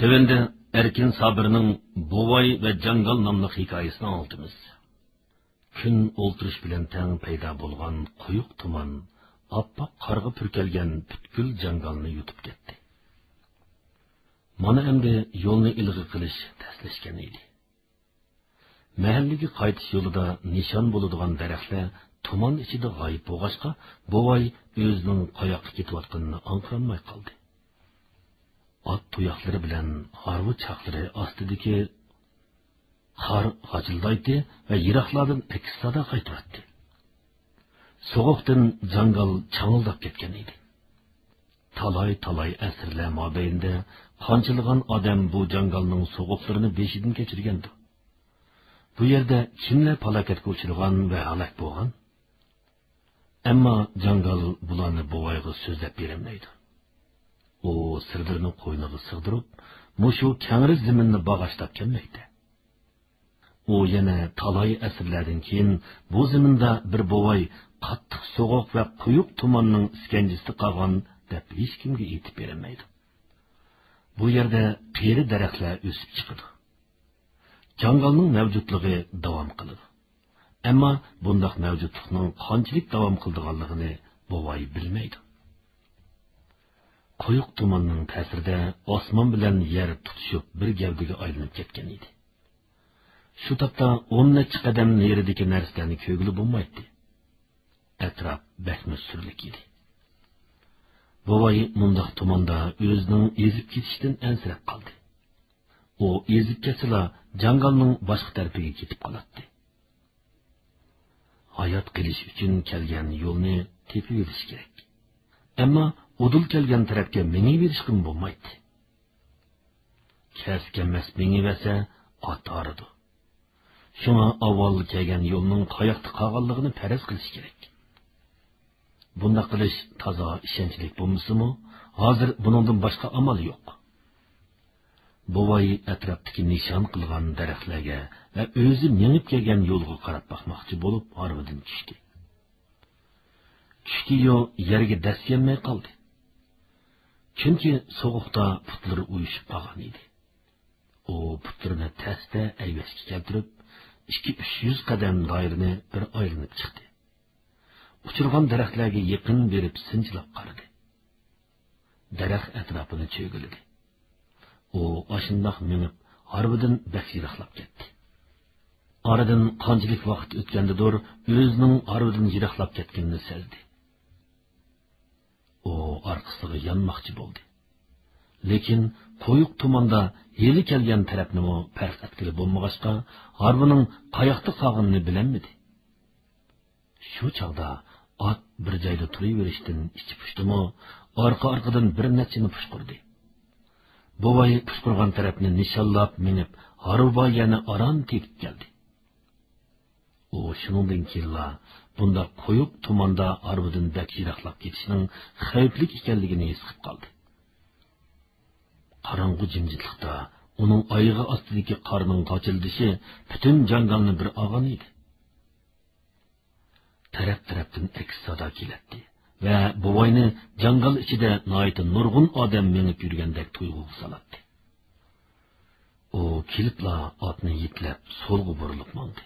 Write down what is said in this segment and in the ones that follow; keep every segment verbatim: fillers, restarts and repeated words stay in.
تۆۋەندە ئەركىن سابىرنىڭ بوۋاي ۋە جاڭگال ناملىق ھېكايىسىنى ئاڭلىتىمىز. كۈن ئولتۇرۇش بىلەن تەڭ پەيدا بولغان قويۇق تۇمان ئاپئاق قارغا پۈركەلگەن پۈتكۈل جاڭگالنى يۇتۇپ كەتتى. مانا ئەمدى يولنى ئىلغا قىلىش تەسلەشكەن ئىدى. مەھەللىگە قايتىش يولىدا نىشان بولىدىغان دەرەخلەر تۇمان ئىچىدە غايىب بولغاچقا، بوۋاي ئۆزىنىڭ قاياققا كېتىۋاتقىنىنى ئاڭقىرالماي قالدى. ئات تۇياقلىرى بىلەن ھارۋا چاقلىرى ئاستىدىكى قار غاجىلدايتتى ۋە يىراقلاردىن ئەكس سادا قايتۇراتتى. سوغۇقتىن جاڭگال چاڭىلداپ كەتكەن ئىدى. تالاي-تالاي ئەسىرلەر مابەينىدە قانچىلىغان ئادەم بۇ جاڭگالنىڭ سوغۇقلىرىنى بېشىدىن كەچۈرگەندۇ؟ بۇ يەردە كىملەر پالاكەتكە ئۇچرىغان ۋە ھالاك بولغان؟ ئەمما جاڭگال بۇلارنى بوۋايغا سۆزلەپ بېرەلمەيدۇ. ئۇ سىرلىرىنى قوينىغا سىغدۇرۇپ، مۇشۇ كەڭرى زېمىننى باغاشلاپ كەلمەكتە. ئۇ يەنە تالاي ئەسىرلەردىن كېيىن بۇ زېمىندا بىر بوۋاي قاتتىق سوغۇق ۋە قويۇق تۇماننىڭ ئىسكەنجىسىدە قالغان دەپ ھېچكىمگە ئېيتىپ بېرەلمەيدۇ. بۇ يەردە قېرى دەرەخلەر ئۆسۈپ چىقىدۇ. جاڭگالنىڭ مەۋجۇتلۇقى داۋام قىلىدۇ. ئەمما بۇنداق مەۋجۇتلۇقنىڭ قانچىلىك داۋام قىلىدىغانلىقىنى بوۋاي بىلمەيدۇ. قويۇق تۇماننىڭ تەسىرىدە ئاسمان بىلەن يەر تۇتىشىپ بىر گەۋدىگە ئايلىنىپ كەتكەن ئىدى. شۇ تاپتا ئون نەچچە قەدەم نېرىدىكى نەرسىلەرنى كۆرگىلى بولمايتتى. ئەتراپ بەكمۇ سۈرلۈك ئىدى. بوۋاي مۇنداق تۇماندا ئۆزىنىڭ ئېزىپ كېتىشىدىن ئەنسىرەپ قالدى. ئۇ ئېزىپ كەتسىلا، جاڭگالنىڭ باشقا تەرىپىگە كېتىپ قالاتتى. ھايات قېلىش ئۈچۈن كەلگەن يولنى تېپىۋېلىش كېرەك. ئەمما ئۇدۇل كەلگەن تەرەپكە مېڭىۋېرىشقىمۇ بولمايتتى. كەلسە كەلمەس مېڭىۋەرسە، ئات ھارىدۇ. شۇڭا ئاۋۋال كەلگەن يولنىڭ قاياقتا قالغانلىقىنى پەرەز قىلىش كېرەك. بۇنداق قىلىش تازا ئىشەنچلىك بولمىسىمۇ، ھازىر بۇنىڭدىن باشقا ئامال يوق. بوۋاي ئەتراپتىكى نىشان قىلغان دەرەخلەرگە ۋە ئۆزى مېڭىپ كەلگەن يولغا قاراپ باقماقچى بولۇپ ھارۋىدىن چۈشتى. چۈشتىيۇ يەرگە دەسسىيەلمەي قالدى. چۈنكى سوغۇقتا پۇتلىرى ئۇيۇشۇپ قالغان ئىدى. ئۇ پۇتلىرىنى تەستە ئەيۋەشكە كەلتۈرۈپ، ئىككى يۈز-ئۈچ يۈز قەدەم دائىرىنى بىر ئايلىنىپ چىقتى. ئۇچرىغان دەرەخلەرگە يېقىن بېرىپ سىنچىلاپ قارىدى. دەرەخ ئەتراپىنى چۆگىلىدى. ئۇ ئاشۇنداق مېڭىپ، ھارۋىدىن بەك يىراقلاپ كەتتى. ئارىدىن قانچىلىك ۋاقىت ئۆتكەندىدۇر، ئۆزىنىڭ ھارۋىدىن يىراقلاپ كەتكىنىنى سەزدى. ئۇ ئارقىسىغا يانماقچى بولدى. لېكىن قويۇق تۇماندا ھېلى كەلگەن تەرەپنىمۇ پەرق ئەتكىلى بولمىغاچقا، ھارۋىنىڭ قاياقتا قالغىنىنى بىلەلمىدى. شۇ چاغدا ئات بىر جايدا تۇرۇۋېرىشتىن ئىچى پۇشتىمۇ، ئارقا-ئارقىدىن بىر نەچچىنى پۇشقۇردى. بوۋاي پۇشقۇرغان تەرەپنى نىشانلاپ مېڭىپ، ھارۋا بار يەرنى ئاران تېپىپ كەلدى. ئۇ شۇنىڭدىن كېيىنلا بۇنداق قويۇق تۇماندا ھارۋىدىن بەك يىراقلاپ كېتىشنىڭ خەۋپلىك ئىكەنلىكىنى ھېس قىلىپ قالدى. قاراڭغۇ جىمجىتلىقتا ئۇنىڭ ئايىغى ئاستىدىكى قارنىڭ غاچىلدىشى پۈتۈن جاڭگالنى بىر ئالغان ئىدى. تەرەپ-تەرەپتىن ئەكس سادا كېلەتتى ۋە بوۋاينى جاڭگال ئىچىدە ناھايىتى نۇرغۇن ئادەم مېڭىپ يۈرگەندەك تۇيغۇغا سالاتتى. ئۇ كېلىپلا ئاتنى يېتىلەپ سولغا بۇرۇلۇپ ماڭدى.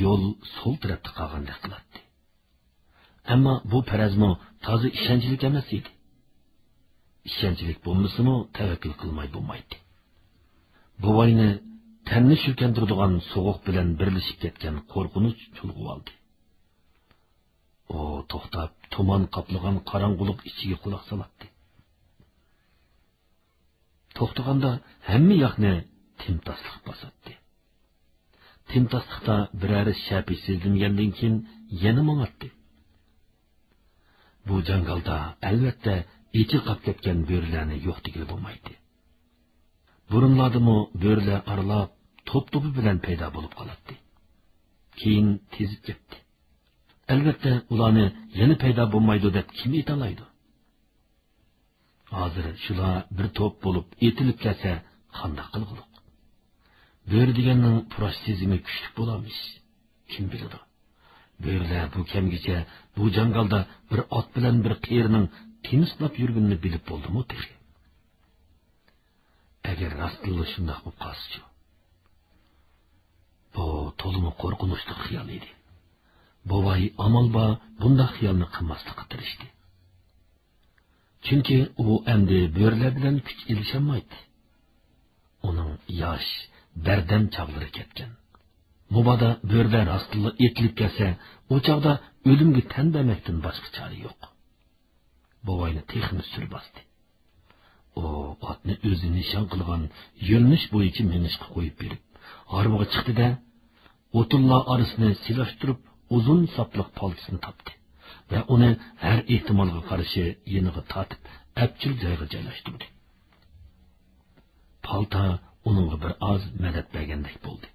يول سول تەرەپتە قالغاندەك قىلاتتى. ئەمما بۇ پەرەزمۇ تازا ئىشەنچلىك ئەمەس ئىدى. ئىشەنچلىك بولمىسىمۇ، تەۋەككۈل قىلماي بولمايتتى. بوۋاينى تەننى شۈركەندۈرىدىغان سوغۇق بىلەن بىرلىشىپ كەتكەن قورقۇنچ چۇلغىۋالدى. ئۇ توختاپ، تۇمان قاپلىغان قاراڭغۇلۇق ئىچىگە قۇلاق سالاتتى. توختىغاندا ھەممە ياقنى تىمتاسلىق باساتتى. تىمتاسلىقتا بىرەر شەپە سېزىلمىگەندىن كېيىن يەنە ماڭاتتى. بۇ جاڭگالدا، ئەلۋەتتە، ئېچى قاپ كەتكەن بۆرىلەرنى يوق دېگىلى بولمايتتى. بۇرۇنلاردىمۇ بۆرىلەر ئارىلاپ، توپ-توپى بىلەن پەيدا بولۇپ قالاتتى. كېيىن تېزىپ كەتتى. ئەلۋەتتە، ئۇلارنى يەنە پەيدا بولمايدۇ دەپ كىم ئېيتالايدۇ؟ ھازىر شۇلار بىر توپ بولۇپ ئېتىلىپ كەلسە، قانداق قىلغۇلۇق؟ بۆرە دېگەننىڭ پۇراش سېزىمى كۈچلۈك بولارمىش. كىم بىلىدۇ؟ بۆرىلەر بۇ كەمگىچە بۇ جاڭگالدا بىر ئات بىلەن بىر قېرىنىڭ تىنچلاپ يۈرگىنىنى بىلىپ بولدىمۇ تېخى؟ ئەگەر راستتىنلا شۇنداق بولۇپ قالسىچۇ؟ بۇ تولىمۇ قورقۇنچلۇق خىيال ئىدى. بوۋاي ئامال بار بۇنداق خىيالنى قىلماسلىققا تىرىشتى. چۈنكى ئۇ ئەمدى بۆرىلەر بىلەن كۈچ ئېلىشالمايتتى. ئۇنىڭ ياش، بەردەم چاغلىرى كەتكەن. مۇبادا بۆرىلەر راستتىنلا ئېتىلىپ كەلسە، ئۇ چاغدا ئۆلۈمگە تەن بەرمەكتىن باشقا چارە يوق. بوۋاينى تېخىمۇ سۈر باستى. ئۇ ئاتنى ئۆزى نىشان قىلغان يۆنىلىش بويىچە مېڭىشقا قويۇپ بېرىپ، ھارۋىغا چىقتى-دە، ئوتۇنلار ئارىسىنى سىلاشتۇرۇپ، ئۇزۇن ساپلىق پالتىسىنى تاپتى ۋە ئۇنى ھەر ئېھتىمالغا قارشى يېنىغا تارتىپ، ئەپچىل جايغا جايلاشتۇردى. پالتا ئۇنىڭغا بىر ئاز مەدەت بەرگەندەك بولدى.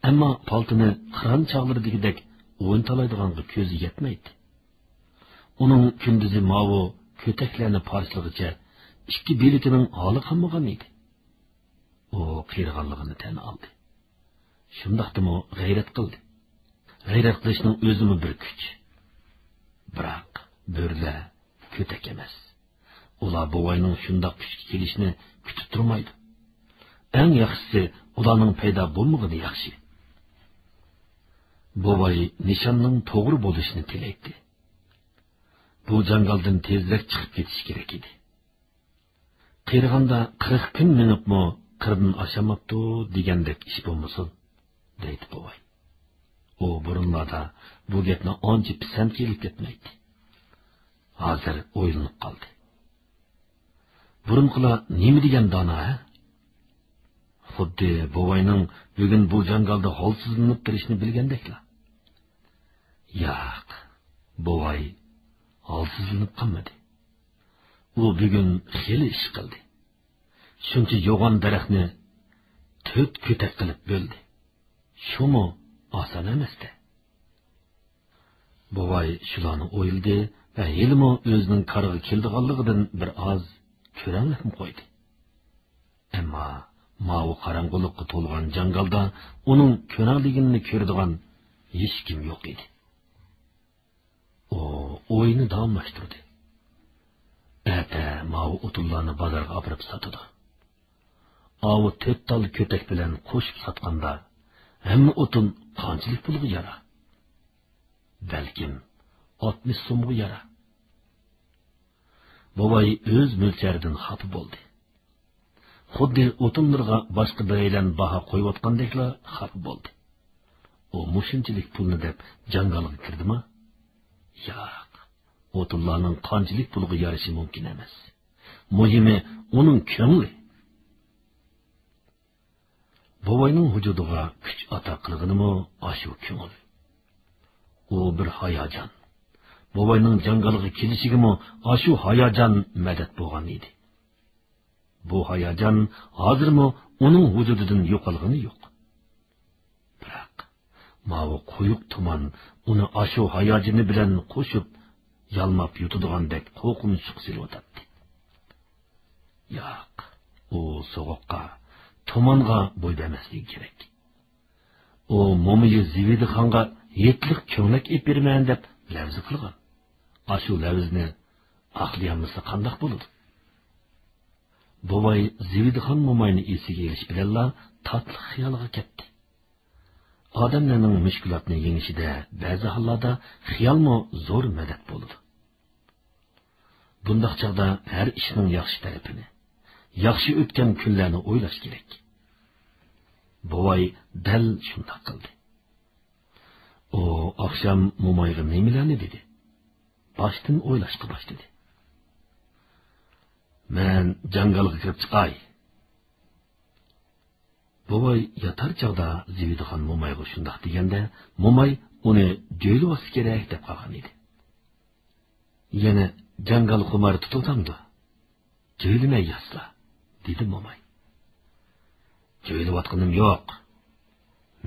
ئەمما پالتىنى قىران چاغلىرىدىكىدەك ئوينىتالايدىغانغا كۆزى يەتمەيتتى. ئۇنىڭ كۈندۈزى ماۋۇ كۆتەكلەرنى پارچىلىغىچە ئىككى بىلىكىنىڭ ھالى قالمىغان ئىدى. ئۇ قېرىغانلىقىنى تەن ئالدى. شۇنداقتىمۇ غەيرەت قىلدى. غەيرەت قىلىشنىڭ ئۆزىمۇ بىر كۈچ. بىراق، بۆرىلەر كۆتەك ئەمەس. ئۇلار بوۋاينىڭ شۇنداق كۈچكە كېلىشىنى كۈتۈپ تۇرمايدۇ. ئەڭ ياخشىسى، ئۇلارنىڭ پەيدا بولمىغىنى ياخشى. بوۋاي نىشاننىڭ توغرا بولۇشىنى تىلەيتتى. بۇ جاڭگالدىن تېزرەك چىقىپ كېتىش كېرەك ئىدى. قېرىغاندا قىرىق كۈن مېڭىپمۇ قىردىن ئاشالماپتۇ دېگەندەك ئىش بولمىسۇن، دەيتتى بوۋاي. ئۇ بۇرۇنلاردا بۇ گەپنى ئانچە پىسەنتكە ئېلىپ كەتمەيتتى. ھازىر ئويلىنىپ قالدى. بۇرۇنقىلار نېمە دېگەن دانا، ھە؟ خۇددى بوۋاينىڭ بۈگۈن بۇ جاڭگالدا ھالسىزلىنىپ تۇرۇشنى بىلگەندەكلا. ياق، بوۋاي ھالسىزلىنىپ قالمىدى. ئۇ بۈگۈن خېلى ئىش قىلدى. شۇنچە يوغان دەرەخنى تۆت كۆتەك قىلىپ بۆلدى. شۇمۇ ئاسان ئەمەستە. بوۋاي شۇلارنى ئويلىدى ۋە ھېلىمۇ ئۆزىنىڭ كارىغا كېلىدىغانلىقىدىن بىر ئاز كۆرەڭلەپمۇ قويدى. ئەمما ماۋۇ قاراڭغۇلۇققا تولغان جاڭگالدا ئۇنىڭ كۆرەڭلىگىنىنى كۆرىدىغان ھېچكىم يوق ئىدى. ئۇ ئويىنى داۋاملاشتۇردى. ئەتە ماۋۇ ئوتۇنلارنى بازارغا ئاپىرىپ ساتىدۇ. ئاۋۇ تۆت تال كۆتەك بىلەن قوشۇپ ساتقاندا، ھەممە ئوتۇن قانچىلىك پۇلغا يارار؟ بەلكىم، ئاتمىش سومغا يارار. بوۋاي ئۆز مۆلچەردىن خاپا بولدى. خۇددى ئوتۇنلىرىغا باشقا بىرەيلەن باھا قويۇۋاتقاندەكلا خاپا بولدى. ئۇ مۇشۇنچىلىك پۇلنى دەپ جاڭگالغا كىردىما؟ ياق، ئوتۇنلارنىڭ قانچىلىك پۇلغا يارىشى مۇمكىن ئەمەس. مۇھىمى ئۇنىڭ كۆڭلى. بوۋاينىڭ ۋۇجۇدىغا كۈچ ئاتا قىلغىنىمۇ ئاشۇ كۆڭۈل. ئۇ بىر ھاياجان. بوۋاينىڭ جاڭگالغا كېلىشىگىمۇ ئاشۇ ھاياجان مەدەت بولغان ئىدى. بۇ ھاياجان ھازىرمۇ ئۇنىڭ ۋۇجۇدىدىن يوقالغىنى يوق. بىراق، ماۋۇ قويۇق تۇمان ئۇنى ئاشۇ ھاياجىنى بىلەن قوشۇپ يالماپ يۇتىدىغاندەك قورقۇنچلۇق سېلىۋاتاتتى. ياق، ئۇ سوغۇققا، تۇمانغا بوي بەرمەسلىكى كېرەك. ئۇ مومىيى زىۋىدىخانغا ھېيتلىق كۆڭلەك ئېلىپ بېرىمەن دەپ لەۋزى قىلغان. ئاشۇ لەۋزنى ئاقلىيالمىسا قانداق بولىدۇ؟ بوۋاي زىۋىدىخان موماينى ئېسىگە ئېلىش بىلەنلا تاتلىق خىيالغا كەتتى. ئادەملەرنىڭ مۈشكۈلاتنى يېڭىشىدە بەزى ھاللاردا خىيالمۇ زور مەدەت بولىدۇ. بۇنداق چاغدا ھەر ئىشنىڭ ياخشى تەرىپىنى، ياخشى ئۆتكەن كۈنلەرنى ئويلاش كېرەك. بوۋاي دەل شۇنداق قىلدى. ئۇ ئاخشام مومايغا نېمىلەرنى دېدى؟ باشتىن ئويلاشقا باشلىدى. مەن جاڭگالغا كىرىپ چىقاي. بوۋاي ياتار چاغدا زىۋىدىخان مومايغا شۇنداق دېگەندە، موماي ئۇنى جۆيلىۋالسا كېرەك دەپ قالغان ئىدى. يەنە جاڭگال خۇمارى تۇتۇۋاتامدۇ؟ جۆيلىمەي ياتسا، دېدى موماي. جۆيلىۋاتقىنىم يوق.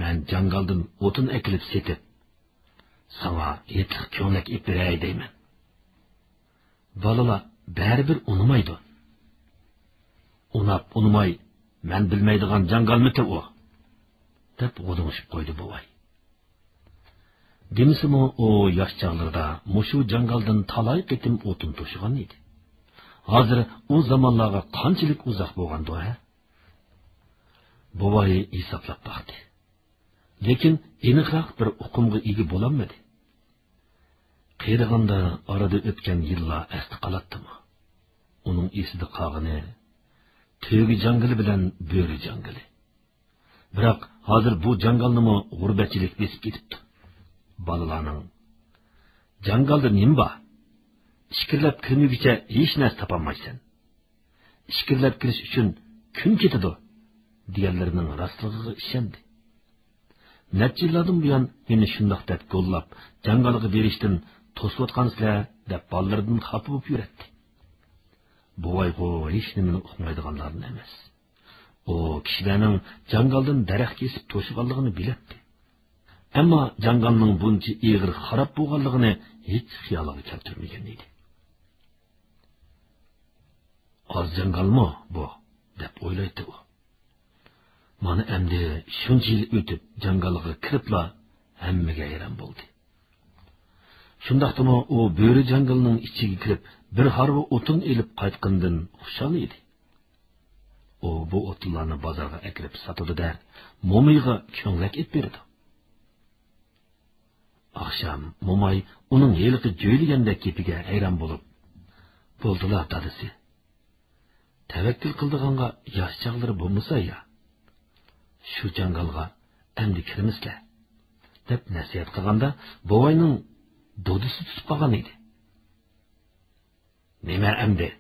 مەن جاڭگالدىن ئوتۇن ئەكېلىپ سېتىپ، ساڭا ھېيتلىق كۆڭلەك ئېلىپ بېرەي دەيمەن. بالىلار بەرىبىر ئۇنىمايدۇ. ئۇناپ ئۇنىماي، مەن بىلمەيدىغان جاڭگالمىتى ئۇ؟ دەپ غودۇڭشىپ قويدى بوۋاي. دېمىسىمۇ، ئۇ ياش چاغلىرىدا مۇشۇ جاڭگالدىن تالاي قېتىم ئوتۇن توشۇغان ئىدى. ھازىر ئۇ زامانلارغا قانچىلىك ئۇزاق بولغاندۇ، ھە؟ بوۋاي ھېسابلاپ باقتى. لېكىن ئېنىقراق بىر ئۇقۇمغا ئىگە بولالمىدى. قېرىغاندا ئارىدا ئۆتكەن يىللار ئەستە قالاتتىمۇ؟ ئۇنىڭ ئېسىدە قالغىنى تۆگە جاڭگىلى بىلەن بۆرە جاڭگىلى. بىراق ھازىر بۇ جاڭگالنىمۇ غۇربەتچىلىك بېسىپ كېتىپتۇ. بالىلارنىڭ «جاڭگالدا نېمە بار؟ ئىچكىرىلەپ كىرمىگۈچە ھېچ نەرسە تاپالمايسەن. ئىچكىرىلەپ كىرىش ئۈچۈن كۈن كېتىدۇ» دېگەنلىرىنىڭ راستلىقىغا ئىشەندى. نەچچە يىللاردىن بۇيان مېنى شۇنداق دەپ گوللاپ، جاڭگالغا بېرىشتىن توسۇۋاتقانسىلەر دەپ بالىلىرىدىن خاپا بولۇپ يۈرەتتى. بوۋايغۇ ھېچ نېمىنى ئۇقمايدىغانلاردىن ئەمەس. ئۇ كىشىلەرنىڭ جاڭگالدىن دەرەخ كېسىپ توشۇغانلىقىنى بىلەتتى. ئەمما جاڭگالنىڭ بۇنچە ئېغىر خاراب بولغانلىقىنى ھېچ خىيالىغا كەلتۈرمىگەن ئىدى. «ئاز جاڭگالمۇ بۇ؟» دەپ ئويلايتتى ئۇ. مانا ئەمدى شۇنچە يىل ئۆتۈپ جاڭگالغا كىرىپلا ھەممىگە ھەيران بولدى. شۇنداقتىمۇ ئۇ بۆرە جاڭگىلنىڭ ئىچىگە كىرىپ، بىر ھارۋا ئوتۇن ئېلىپ قايتقىنىدىن خۇشال ئىدى. ئۇ بۇ ئوتۇنلارنى بازارغا ئەكىرىپ ساتىدۇ-دە، مومىيىغا كۆڭلەك ئېلىپ بېرىدۇ. ئاخشام موماي ئۇنىڭ ھېلىقى جۆيلىگەندەك گېپىگە ھەيران بولۇپ، «بولدىلا، دادىسى. تەۋەككۈل قىلىدىغانغا ياش چاغلىرى بولمىسا يا. شۇ جاڭگالغا ئەمدى كىرمىسىلە» دەپ نەسىھەت قىلغاندا، بوۋاينىڭ دودىسى تۇتۇپ قالغان ئىدى. «نېمە ئەمدى؟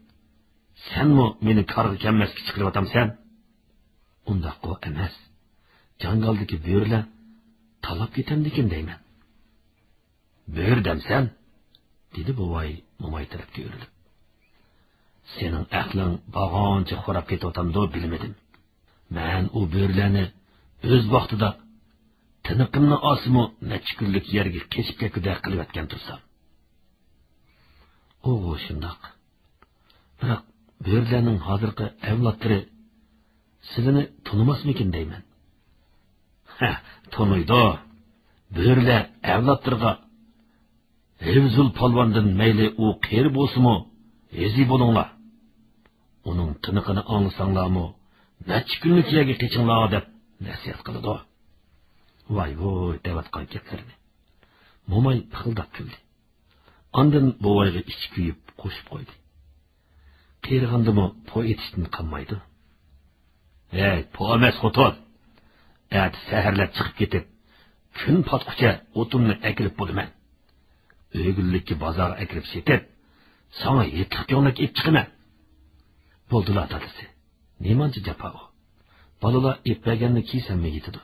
سەنمۇ مېنى كارغا كەلمەسكە چىقىرىۋاتامسەن؟» «ئۇنداققۇ ئەمەس. جاڭگالدىكى بۆرىلەر تالاپ كېتەمدىكىن دەيمەن.» «بۆرە دەمسەن؟» دېدى بوۋاي موماي تەرەپكە ئۆرۈلۈپ. «سېنىڭ ئەقلىڭ بارغانچە خوراپ كېتىۋاتامدۇ بىلمىدىم. مەن ئۇ بۆرىلەرنى ئۆز ۋاقتىدا تىنىقىمنى ئالسىمۇ نەچچە كۈنلۈك يەرگە قېچىپ كەتكۈدەك قىلىۋەتكەن تۇرسام.» «ئۇغۇ شۇنداق. بىراق بۆرىلەرنىڭ ھازىرقى ئەۋلادلىرى سىلىنى تونۇماسمىكىن دەيمەن.» «ھە، تونۇيدۇ. بۆرىلەر ئەۋلادلىرىغا، ھىۋزۇل پالۋاندىن مەيلى ئۇ قېرى بولسىمۇ، رېزى بولۇڭلار. ئۇنىڭ تىنىقىنى ئاڭلىساڭلارمۇ، نەچچە كۈنلۈك يەرگە قېچىڭلار» دەپ نەسىھەت قىلىدۇ. ۋاي ۋۇي دەۋاتقان گەپلىرىنى. موماي پىخىلداپ كۈلدى. ئاندىن بوۋايغا ئىچى كۆيۈپ قوشۇپ قويدى. قېرىغاندىمۇ پو ئېتىشتىن قالمايدۇ. «ھەي، پو ئەمەس خوتۇن! ئەتە سەھەرلەپ چىقىپ كېتىپ، كۈن پاتقۇچە ئوتۇننى ئەكېلىپ بولىمەن. ئۆگۈنلۈككە بازارغا ئەكىرىپ سېتىپ، ساڭا يېتىلىق كۆڭلەك ئېلىپ چىقىمەن.» «بولدىلا، دادىسى. نېمانچە جاپا ئۇ؟ بالىلار ئېلىپ بەرگەننى كىيسەممۇ يېتىدۇ.»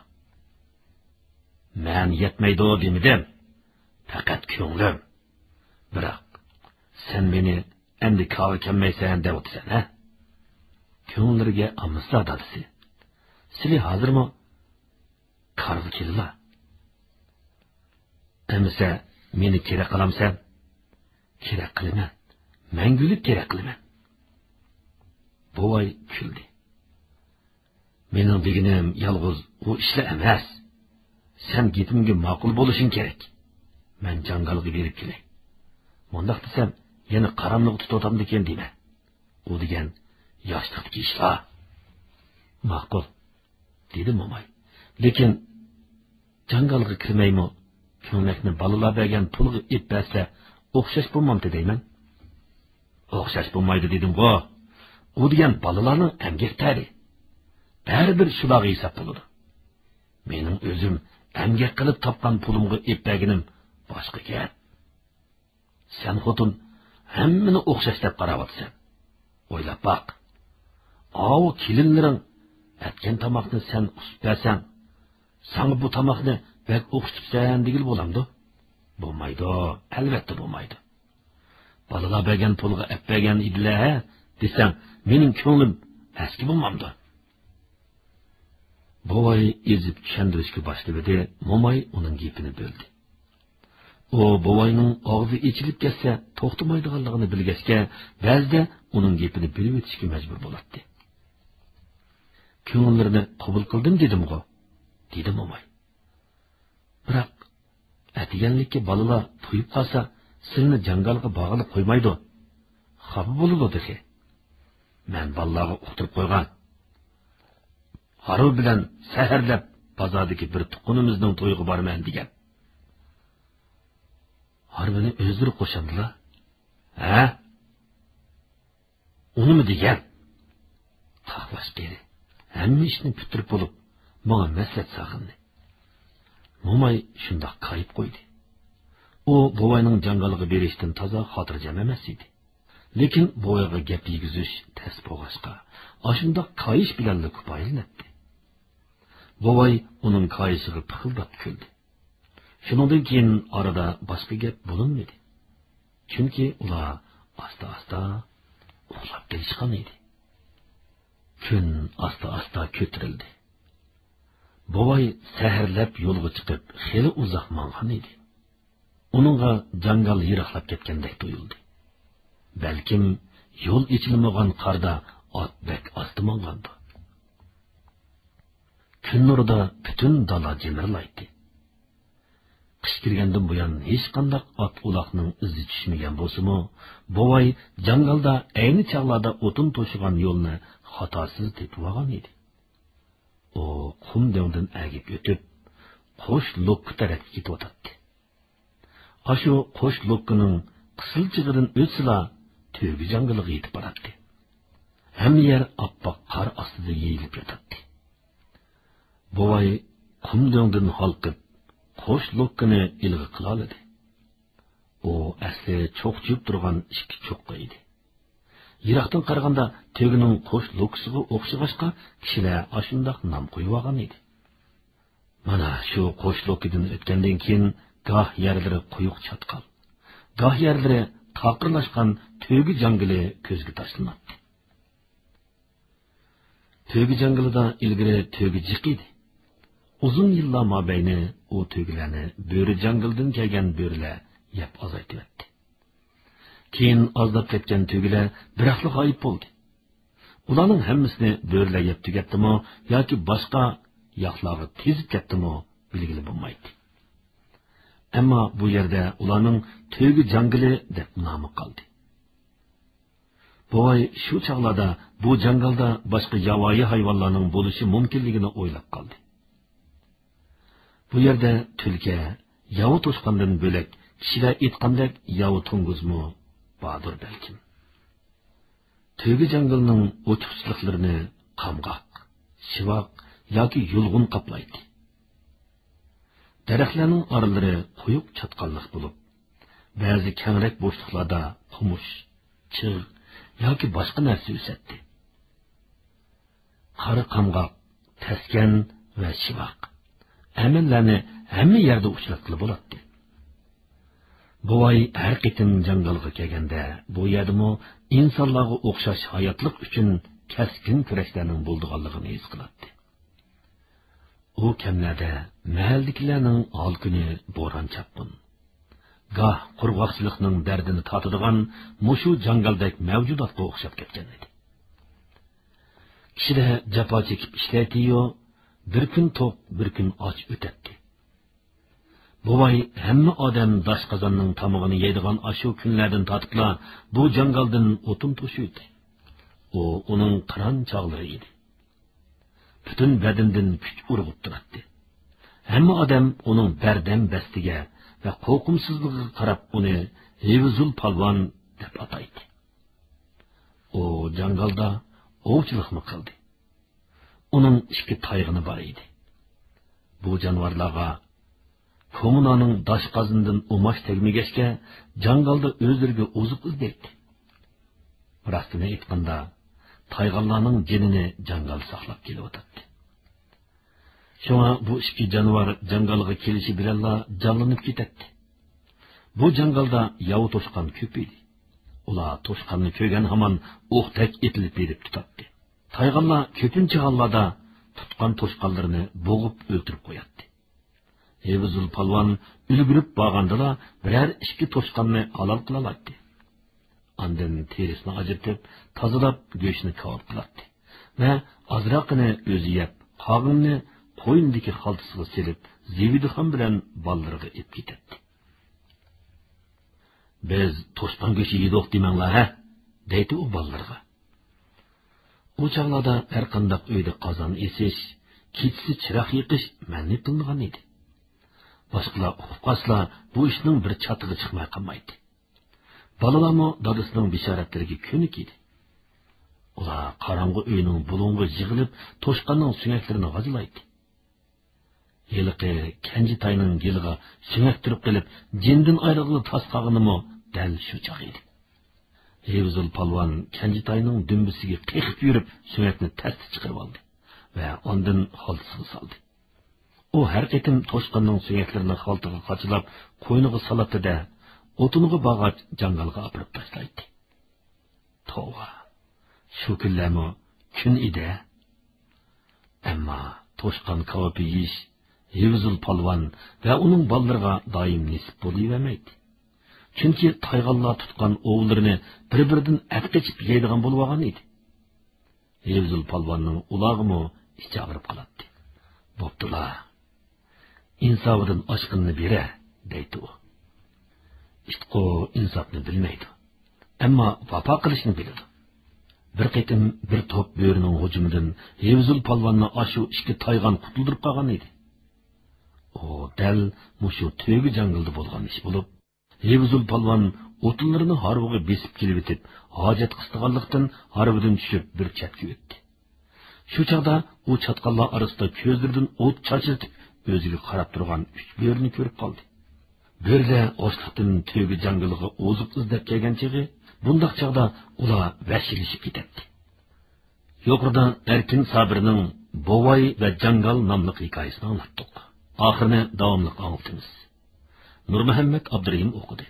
«مەن يەتمەيدۇ دېمىدىم. پەقەت كۆڭلۈم. بىراق، سەن مېنى ئەمدى كارغا كەلمەيسەن دەۋاتىسەن، ھە؟ كۆڭۈللىرىگە ئالمىسىلا، دادىسى. سىلى ھازىرمۇ كارغا كېلىلا. ئەمىسە، مېنى كېرەك قىلامسەن؟» «كېرەك قىلىمەن. مەڭگۈلۈك كېرەك قىلىمەن.» بوۋاي كۈلدى. «مېنىڭ دېگىنىم يالغۇز ئۇ ئىشلار ئەمەس. سەن گېپىمگە ماقۇل بولۇشۇڭ كېرەك. مەن جاڭگالغا بېرىپ كېلەي. مۇنداق دېسەم، يەنە قاراملىققا تۇتۇۋاتامدىكىن دېمە. ئۇ دېگەن ياشلىقتىكى ئىشلار.» «ماقۇل.» دېدى موماي. «لېكىن جاڭگالغا كىرمەيمۇ، كۆڭلەكنى بالىلار بەرگەن پۇلغا ئېلىپ بەرسە، ئوخشاش بولمامتى دەيمەن.» «ئوخشاش بولمايدۇ دېدىمغۇ. ئۇ دېگەن بالىلارنىڭ ئەمگەك تەرى. بەرىبىر شۇلارغا ھېساب بولىدۇ. مېنىڭ ئۆزۈم ئەمگەك قىلىپ تاپقان پۇلۇمغا ئېلىپ بەرگىنىم باشقا گەپ. سەن خوتۇن ھەممىنى ئوخشاش دەپ قاراۋاتىسەن. ئويلاپ باق. ئاۋۇ كېلىنلىرىڭ ئەتكەن تاماقنى سەن ئۇسۇپ بەرسەڭ، ساڭا بۇ تاماقنى بەك ئوخشىتىپسەن دېگىلى بولامدۇ؟ بولمايدۇ، ئەلۋەتتە بولمايدۇ. بالىلار بەرگەن پۇلغا ئەپ بەرگەن ئىدىلە ھە دېسەڭ، مېنىڭ كۆڭلۈم ئەسكى بولمامدۇ؟» بوۋاي ئېزىپ چۈشەندۈرۈشكە باشلىۋىدى، موماي ئۇنىڭ گېپىنى بۆلدى. ئۇ بوۋاينىڭ ئاغزى ئېچىلىپ كەتسە توختىمايدىغانلىقىنى بىلگەچكە، بەزىدە ئۇنىڭ گېپىنى بۆلۈۋېتىشكە مەجبۇر بولاتتى. «كۆڭۈللىرىنى قوبۇل قىلدىم دېدىمغۇ؟» دېدى موماي. «بىراق، ئەتىگەنلىككە بالىلار تويۇپ قالسا، سىلىنى جاڭگالغا بارغىلى قويمايدۇ. خاپا بولىدۇ تېخى. مەن بالىلارغا ئۇقتۇرۇپ قويغان.» ھارۋا بىلەن سەھەرلەپ بازاردىكى بىر تۇغقىنىمىزنىڭ تويىغا بارىمەن دېگەن. ھارۋىنى ئۆزلىرى قوشامدىلا؟ ھە؟ ئۇنىمۇ دېگەن. تاقلاش قېرى ھەممە ئىشنى پۈتتۈرۈپ بولۇپ، ماڭا مەسلىھەت ساغىنى. موماي شۇنداق كايىپ قويدى. ئۇ بوۋاينىڭ جاڭگالغا بېرىشتىن تازا خاتىرجەم ئەمەس ئىدى. لېكىن بوۋايغا گەپ يېگۈزۈش تەس بولغاچقا، ئاشۇنداق كايىش بىلەنلا كۇپايىلىنەتتى. بوۋاي ئۇنىڭ كايىشىغا پىخىلداپ كۈلدى. شۇنىڭدىن كېيىن ئارىدا باشقا گەپ بولۇنمىدى. چۈنكى ئۇلار ئاستا-ئاستا ئۇخلاپ قېلىشقان ئىدى. كۈن ئاستا-ئاستا كۆتۈرۈلدى. بوۋاي سەھەرلەپ يولغا چىقىپ، خېلى ئۇزاق ماڭغان ئىدى. ئۇنىڭغا جاڭگال يىراقلاپ كەتكەندەك تۇيۇلدى. بەلكىم يول ئېچىلمىغان قاردا ئات بەك ئاستا ماڭغاندۇ. كۈن نۇرىدا پۈتۈن دالا جىمىرلايتتى. قىش كىرگەندىن بۇيان ھېچقانداق ئات-ئۇلاقنىڭ ئىزى چۈشمىگەن بولسىمۇ، بوۋاي جاڭگالدا ئەينى چاغلاردا ئوتۇن توشۇغان يولنى خاتاسىز تېپىۋالغان ئىدى. ئۇ قۇم دۆڭدىن ئەگىپ ئۆتۈپ، قوش لوككا تەرەپكە كېتىۋاتاتتى. ئاشۇ قوش لوككىنىڭ قىسىلچىغىدىن ئۆتسىلا، تۆگە جاڭگىلىغا يېتىپ باراتتى. ھەممە يەر ئاپئاق قار ئاستىدا يېيىلىپ ياتاتتى. بوۋاي قۇم دۆڭدىن ھالقىپ، قوش لوككىنى ئىلغا قىلالىدى. ئۇ ئەسلى چوقچىيىپ تۇرغان ئىككى چوققا ئىدى. يىراقتىن قارىغاندا تۆگىنىڭ قوش لوككىسىغا ئوخشىغاچقا، كىشىلەر ئاشۇنداق نام قويۇۋالغان ئىدى. مانا شۇ قوش لوككىدىن ئۆتكەندىن كېيىن، گاھ يەرلىرى قويۇق چاتقال، گاھ يەرلىرى تاقىرلاشقان تۆگە جاڭگىلى كۆزگە تاشلىناتتى. تۆگە جاڭگىلىدا ئىلگىرى تۆگە جىق ئىدى. ئۇزۇن يىللار مابەينى ئۇ تۆگىلەرنى بۆرە جاڭگىلىدىن كەلگەن بۆرىلەر يەپ ئازايتىۋەتتى. كېيىن ئازلاپ كەتكەن تۆگىلەر بىراقلا غايىب بولدى. ئۇلارنىڭ ھەممىسىنى بۆرىلەر يەپ تۈگەتتىمۇ ياكى باشقا ياقلارغا تېزىپ كەتتىمۇ بىلگىلى بولمايتتى. ئەمما بۇ يەردە ئۇلارنىڭ تۆگە جاڭگىلى دەپ نامى قالدى. بوۋاي شۇ چاغلاردا بۇ جاڭگالدا باشقا ياۋايى ھايۋانلارنىڭ بولۇشى مۇمكىنلىكىنى ئويلاپ قالدى. بۇ يەردە تۈلكە، ياۋا توشقاندىن بۆلەك كىشىلەر ئېيتقاندەك ياۋا توڭگۇزمۇ باردۇر بەلكىم. تۆگە جاڭگىلنىڭ ئوچۇقچىلىقلىرىنى قامغاق، شىۋاق ياكى يۇلغۇن قاپلايتتى. دەرەخلەرنىڭ ئارىلىرى قويۇق چاتقاللىق بولۇپ، بەزى كەڭرەك بوشلۇقلاردا قومۇش، چىغ ياكى باشقا نەرسە ئۆسەتتى. قارا قامغاق، تەسكەن ۋە شىۋاق ئەمەنلەرنى ھەممە يەردە ئۇچراتقىلى بولاتتى. بوۋاي ھەر قېتىم جاڭگالغا كەلگەندە، بۇ يەردىمۇ ئىنسانلارغا ئوخشاش ھاياتلىق ئۈچۈن كەسكىن كۈرەشلەرنىڭ بولىدىغانلىقىنى ھېس قىلاتتى. ئۇ كەملەردە مەھەللىدىكىلەرنىڭ ھال-كۈنى بوران-چاپقۇن، گاھ قۇرغاقچىلىقنىڭ دەردىنى تارتىدىغان مۇشۇ جاڭگالدەك مەۋجۇداتقا ئوخشاپ كەتكەن ئىدى. كىشىلەر جاپا چېكىپ ئىشلەيتتى-يۇ، بىر كۈن توق، بىر كۈن ئاچ ئۆتەتتى. بوۋاي ھەممە ئادەم داش قازاننىڭ تامىقىنى يەيدىغان ئاشۇ كۈنلەردىن تارتىپلا بۇ جاڭگالدىن ئوتۇن توشۇيتتى. ئۇ ئۇنىڭ قىران چاغلىرى ئىدى. پۈتۈن بەدىنىدىن كۈچ ئۇرغۇپ تۇراتتى. ھەممە ئادەم ئۇنىڭ بەردەم بەستىگە ۋە قورقۇمسىزلىقىغا قاراپ ئۇنى ھېۋزۇل پالۋان دەپ ئاتايتتى. ئۇ جاڭگالدا ئوۋچىلىقمۇ قىلدى. ئۇنىڭ ئىككى تايغىنى بار ئىدى. بۇ جانىۋارلارغا كوممۇنانىڭ داش قازىنىدىن ئۇماش تەگمىگەچكە، جاڭگالدا ئۆزلىرىگە ئوزۇق ئىزدەيتتى. راستىنى ئېيتقاندا، تايغانلارنىڭ جېنىنى جاڭگال ساقلاپ كېلىۋاتاتتى. شۇڭا بۇ ئىككى جانىۋار جاڭگالغا كېلىشى بىلەنلا جانلىنىپ كېتەتتى. بۇ جاڭگالدا ياۋا توشقان كۆپ ئىدى. ئۇلار توشقاننى كۆرگەن ھامان ئوقتەك ئېتىلىپ بېرىپ تۇتاتتى. تايغانلار كۆپىنچە ھاللاردا تۇتقان توشقانلىرىنى بوغۇپ ئۆلتۈرۈپ قوياتتى. ھېۋزۇل پالۋان ئۈلگۈرۈپ بارغاندىلا بىرەر ئىككى توشقاننى ھالال قىلالايتتى. ئاندىن تېرىسىنى ئاجرىتىپ، تازىلاپ، گۆشىنى كاۋاپ قىلاتتى ۋە ئازراقىنى ئۆزى يەپ، قالغىنىنى قوينىدىكى خالتىسىغا سېلىپ، زىبىدىخان بىلەن بالىلىرىغا ئېلىپ كېتەتتى. «بىز توشقان گۆشى يېدۇق دېمەڭلار ھە!» دەيتتى ئۇ بالىلىرىغا. ئۇ چاغلاردا ھەرقانداق ئۆيدە قازان ئېسىش، كېچىسى چىراغ يېقىش مەنئى قىلىنغان ئىدى. باشقىلار ئۇقۇپ قالسىلا، بۇ ئىشنىڭ بىر چاتىقى چىقماي قالمايتتى. بالىلارمۇ دادىسىنىڭ بېشارەتلىرىگە كۆنۈك ئىدى. ئۇلار قاراڭغۇ ئۆينىڭ بۇلۇڭىغا يىغىلىپ، توشقاننىڭ سۆڭەكلىرىنى غاجىلايتتى. ھېلىقى كەنجىتاينىڭ گېلىغا سۆڭەك تۈرۈپ قېلىپ، جېنىدىن ئايرىلغىلى تاس قالغىنىمۇ دەل شۇ چاغ ئىدى. ھېۋزۇل پالۋان كەنجىتاينىڭ دۈمبىسىگە قېقىپ يۈرۈپ، سۆڭەكنى تەستە چىقىرىۋالدى ۋە ئاندىن خالتىسىغا سالدى. ئۇ ھەر قېتىم توشقاننىڭ سۆڭەكلىرىنى خالتىغا قاچىلاپ، قوينىغا سالاتتى-دە، ئوتۇنغا بارغاچ جاڭگالغا ئاپىرىپ تاشلايتتى. توۋا، شۇ كۈنلەرمۇ كۈن ئىدى. ئەمما توشقان كاۋاپى يېيىش ھېۋزۇل پالۋان ۋە ئۇنىڭ بالىلىرىغا دائىم نېسىپ بولۇۋەرمەيتتى. چۈنكى تايغانلار تۇتقان ئوۋلىرىنى بىر-بىرىدىن ئەتقېچىپ يەيدىغان بولۇۋالغان ئىدى. ھېۋزۇل پالۋاننىڭ ئۇلارغىمۇ ئىچى ئاغرىپ قالاتتى. بوپتۇلا، ئىنسابىدىن ئاشقىنىنى بېرە، دەيتتى ئۇ. ئىتقۇ ئىنسابنى بىلمەيدۇ، ئەمما ۋاپا قىلىشنى بىلىدۇ. بىر قېتىم بىر توپ بۆرىنىڭ ھۇجۇمىدىن ھېۋزۇل پالۋاننى ئاشۇ ئىككى تايغان قۇتۇلدۇرۇپ قالغان ئىدى. ئۇ دەل مۇشۇ تۆگە جاڭگىلىدا بولغان ئىش بولۇپ، ھېۋزۇل پالۋان ئوتۇنلىرىنى ھارۋىغا بېسىپ كېلىۋېتىپ، ھاجەت قىستىغانلىقتىن، ھارۋىدىن چۈشۈپ، بىر چەتكە ئۆتتى. شۇ چاغدا ئۇ چاتقاللار ئارىسىدا كۆزلىرىدىن ئوت چاچرىتىپ، ئۆزىگە قاراپ تۇرغان ئۈچ بۆرىنى كۆرۈپ قالدى. بۆرىلەر ئاچلىقتىن تۆگە جاڭگىلىغا ئوزۇق ئىزدەپ كەلگەن چېغى، بۇنداق چاغدا ئۇلار ۋەھشىيلىشىپ كېتەتتى. يۇقىرىدا ئەركىن سابىرنىڭ بوۋاي ۋە جاڭگال ناملىق ھېكايىسىنى ئاڭلاتتۇق. ئاخىرىنى داۋاملىق ئاڭلىتىمىز. نۇرمۇھەممەت ئابدۇرېھىم ئوقۇدى.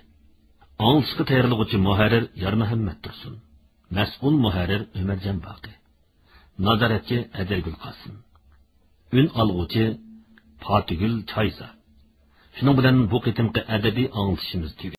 ئاڭلىتىشقا تەييارلىغۇچى مۇھەررىر يارمۇھەممەت تۇرسۇن. مەسئۇل مۇھەررىر ئۆمەرجان باقى. نازارەتچى ھەيدەرگۈل قاسىم. ئۈن ئالغۇچى پاتىگۈل چايسا. شۇنىڭ بىلەن بۇ قېتىمقى ئەدەبىي ئاڭلىتىشىمىز تۈگىدى.